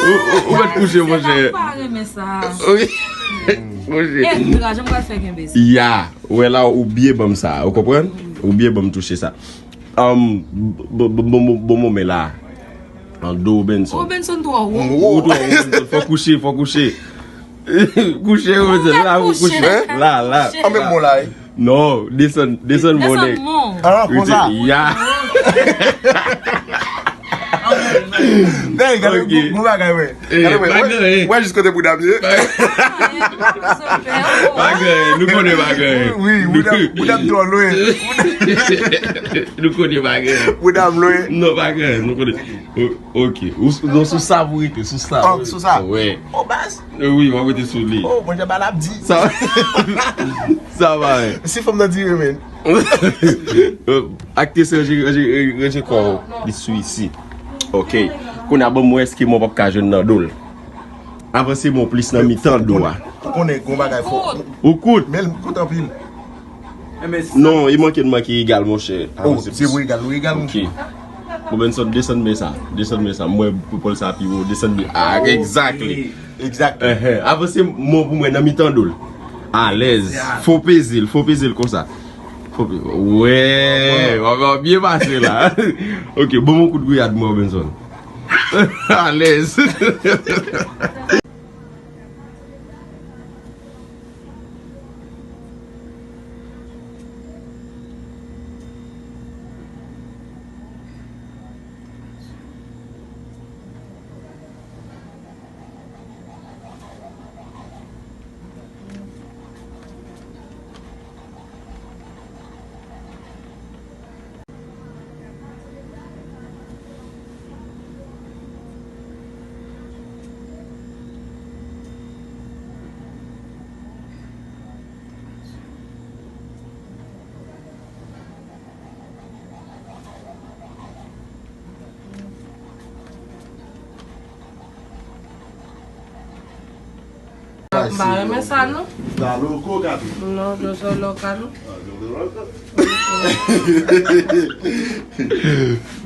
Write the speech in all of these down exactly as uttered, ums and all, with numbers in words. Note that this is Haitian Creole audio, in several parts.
Ou, ou, ou mèt kouche, monchè. M pa renmen sa. Wi. Monchè. Edra, jan m pral fè kenbe sa. Ya, wè la, ou byen ban m sa, ou konprann? Ou byen ban m touche sa. Um, bon, bon, bon, bon, bon moman la. An do Benson. Ô, Benson twò wo. Ou twò wo, Benson. Fò kouche, fò kouche. Kouche, Benson. La, ou kouche. La, la. An menm bon la, wi. Non, desann, desann bon nèg. Desann bon. Ah, konsa. Ya. Nèg, gade gwo bagay, wè. Gade, wè, wè, wè jis kote bouda m ye. Pa gen, nou konnen pa gen. Wi, bouda m, bouda m twò lwen. Nou konnen pa gen. Bouda m lwen. Non, pa gen, nou konnen. O-, ok. Ou s-, non, sou sa pou rete, sou sa. Oh, sou sa? Wè. Oh, baz. Wi, w ap rete sou li. Oh, mwen, jan ba l ap di. Sa, sa va, wè. Si fanm nan dire, men. Ak te se ranje, ranje, ranje kò w, li sou isi. Ok. Kounye a, ban m wè èske mwen p ap ka jwenn nan do l. Avanse mwen plis nan mitan do a. Ou konnen, gon bagay fò. Ou kout. Men l kout anpil. Non, e manke n manke egal, monchè. Oh, se pou egal, nou egal, monchè. Ok. Bon, Benson, desann men sa. Desann men sa. Mwen, pou pòl sa pi wo. Desann men. Ah, exactly. Exactly. Avanse mwen pou mwen nan mitan do l. Alèz. Fò peze l, fò peze l konsa. Fò pe-, wè, w ap, w ap byen pase la. Ok, bon, mwen kout gouyad mwen, Benson. Alèz. M pa renmen sa, non. Sa loko, Kato. Non, Jojo loko, non. Ah, Jojo loko.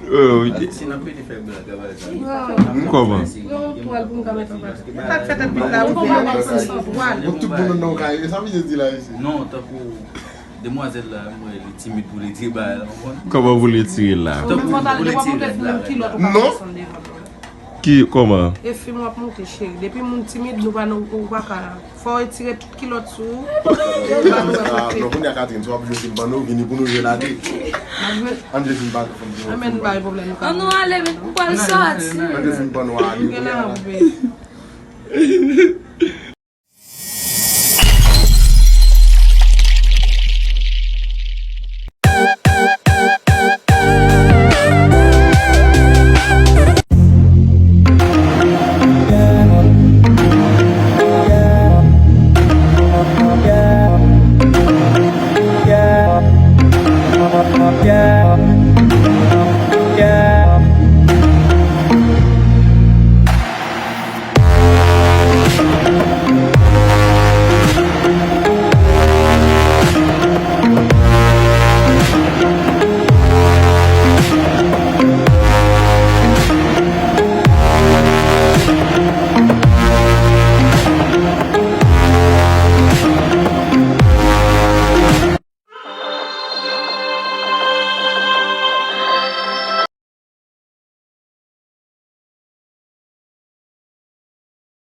Oh, wi. Si n ap rete fè blag, bagay sa. Kòman? Yon twal pou m ka mete. Sa k fè tèt pit la, ou fè yon twal. Bon, tout moun nan kay, sa misye di la, mesye. Non, tankou demwazèl la, mwen, li timid pou li di bagay la, w konprann? Kòman pou li tire la? Tankou pou li tire la. Non. Ki, kòman? E fim w ap monte, cheri. Depi moun timid, nou pa, nou, ou pa ka. Fò w retire tout kilòt sou ou. Non, kounye a, Catherine, si w ap jwe fim, ban nou, vini pou nou jwe la, de. Ann jwe fim, pa fè fim. Ann jwe fim, pa gen pwoblèm, nou ka. Ann nou ale, men m pral sòti. Ann jwe fim, ban nou ale. Gen la, wi.